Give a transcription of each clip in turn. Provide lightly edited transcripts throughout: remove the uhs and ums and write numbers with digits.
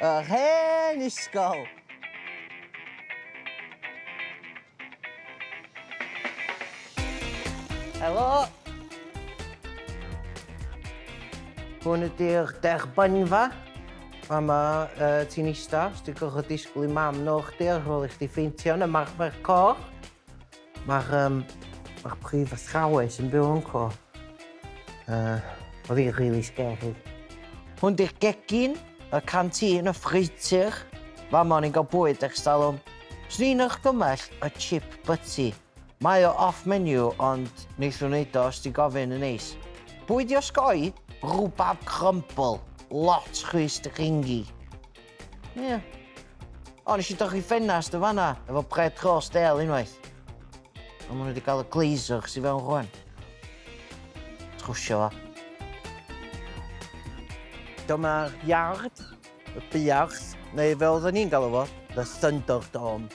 Yr hen ysgol! Helo! Hwn ydy'r derbynfa. Fama uh, ti'n eista, os ti'n gorfod disgwyl i mam nôl chdi ar ôl i chdi ffeintio yn ymarfer cor. Mae'r um, mae prif athrawes yn byw yn co. Oedd hi'n really scary. Hwn di'r gegin, y canteen, y ffreutur. Fama o'n i'n cael bwyd ers talwm. Swn i'n argymell y chip butty. Mae o off menu ond wneith nhw wneud o os ti'n gofyn yn neis. Bwyd i osgoi, rhubab crumble, lot rhy stringy. Ie. Yeah. O, nes i dorri ffenast yn fanna, efo bread roast ale unwaith. Ond maen nhw wedi cael y glazers i fewn rwan. Trwsio fo. Dyma'r iard, y buarth, neu fel oedden ni'n galw fo, the Thunderdome.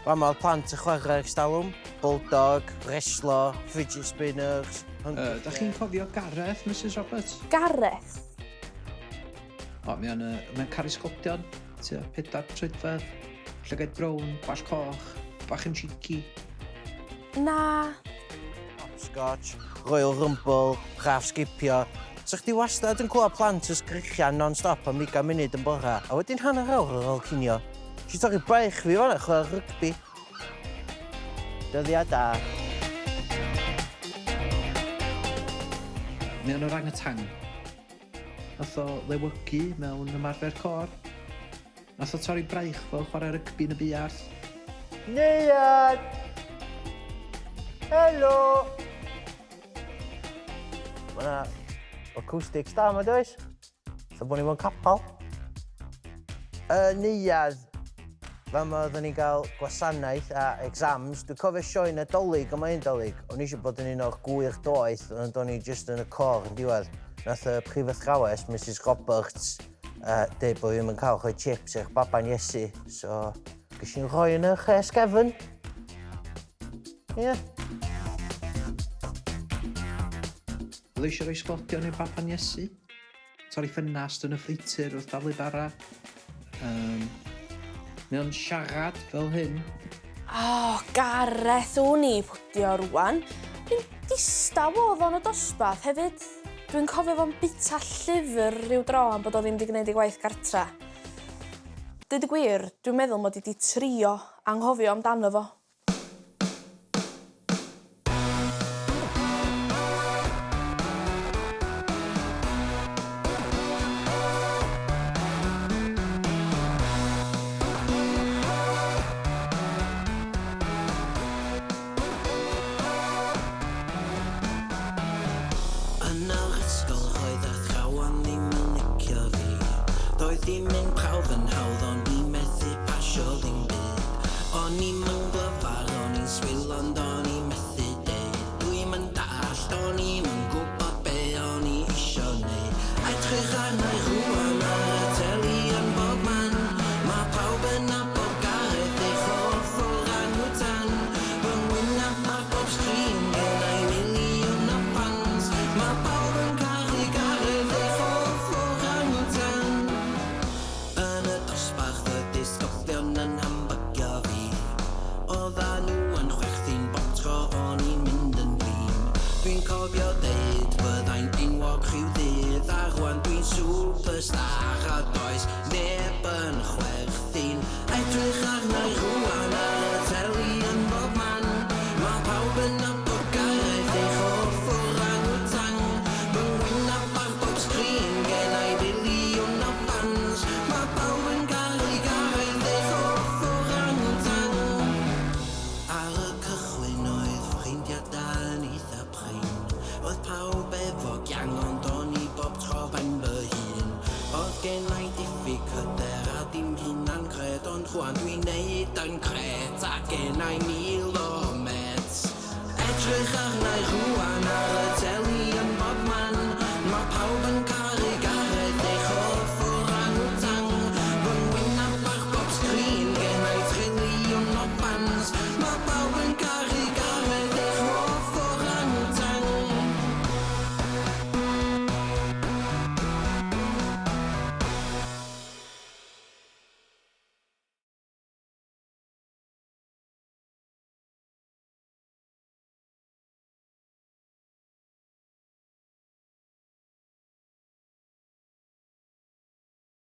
Fama oedd plant yn chwarae ers talwm, bulldog, reslo, fidget spinners... Uh, da chi'n cofio Gareth, Mrs Roberts? Gareth? O, mae o'n, uh, mae o'n caru sglodion, tua pedair troedfedd, llygaid brown, gwallt coch, bach yn cheeky. Na. Hopscotch, Royal Rumble, raff sgipio. Sa chdi wastad yn clywed plant yn sgrechian non-stop am 20 munud yn bora, a wedyn hanner awr ar ôl cinio. Nes i torri braich fi fan'na chwarae rygbi. Dyddiau da. Mae o'n orangutan. Nath o lewygu mewn ymarfer côr. Nath o torri braich fo chwarae rygbi yn y buarth. Neuadd! Helo! Mae yna acoustics da yma, does? Fatha bod ni mewn capel. Y neuadd, fama oedden ni'n cael gwasanaeth a exams. Dwi'n cofio sioe Nadolig yma un Dolig. O'n i eisiau bod yn un o'r gwyr doeth, ond o'n i jyst yn y cor yn diwedd. Nath y prifathrawes, Mrs Roberts, uh, deud bod fi ddim yn cael rhoi chips i'r baban Iesu. So, ges i'n rhoi yn y rhes gefn. Ie. Yeah. Oedd o eisiau rhoi sglodion i'r baban Iesu? Torri ffenast yn y ffreutur wrth daflu bara. Um, mae o'n siarad fel hyn. O, oh, Gareth o'n i pwdio rwan. Dwi'n distaw oedd o'n y dosbarth hefyd. Dwi'n cofio fo'n bita llyfr rhyw dro am bod o ddim wedi gwneud ei gwaith gartra. Deud y gwir, dwi'n meddwl mod i wedi trio anghofio amdano fo. Yn yr ysgol roedd athrawon ddim yn licio fi. Doedd dim un prawf yn hawdd o'n i methu pasio ddim byd. O'n i'm yn glyfar, o'n i'n swil ond o'n i methu deud. Dwi'm yn dallt, o'n i'm yn gwybod be o'n i isio neud. Edrych arna i rŵan ar y teli yn bob man. Ma' pawb yn nabod Gareth, eich hoff orangutan. Fy ngwyneb ar bob sgrin, genna i miliwn o ffans. Ma' pawb yn caru Gareth, eich hoff orangutan. Yn y dosbarth y disgyblion yn hambygio fi. Odda nhw yn chwerthin bob tro o'n i'n mynd yn flin. Dwi'n cofio deud fyddai'n enwog rhyw ddydd a rwan dwi'n superstar a does neb yn chwerthin. Edrych arna i rwan ar y teli yn bob man. Ma' pawb yn nabod Gareth eich hoff orangutan. Fy ngwyneb ar bob sgrin, genna i filiwn o ffans. Ma' pawb yn caru Gareth eich hoff orangutan. Ar y cychwyn oedd ffrindia da yn eitha prin. Oedd pawb efo giang ond o'n i bob tro ben fy hun. Oedd genna i diffyg hyder a dim hunan gred ond rwan dwi'n neud yn grêt a genna i 1000 o mêts. Edrych arna i rwan ar y teli.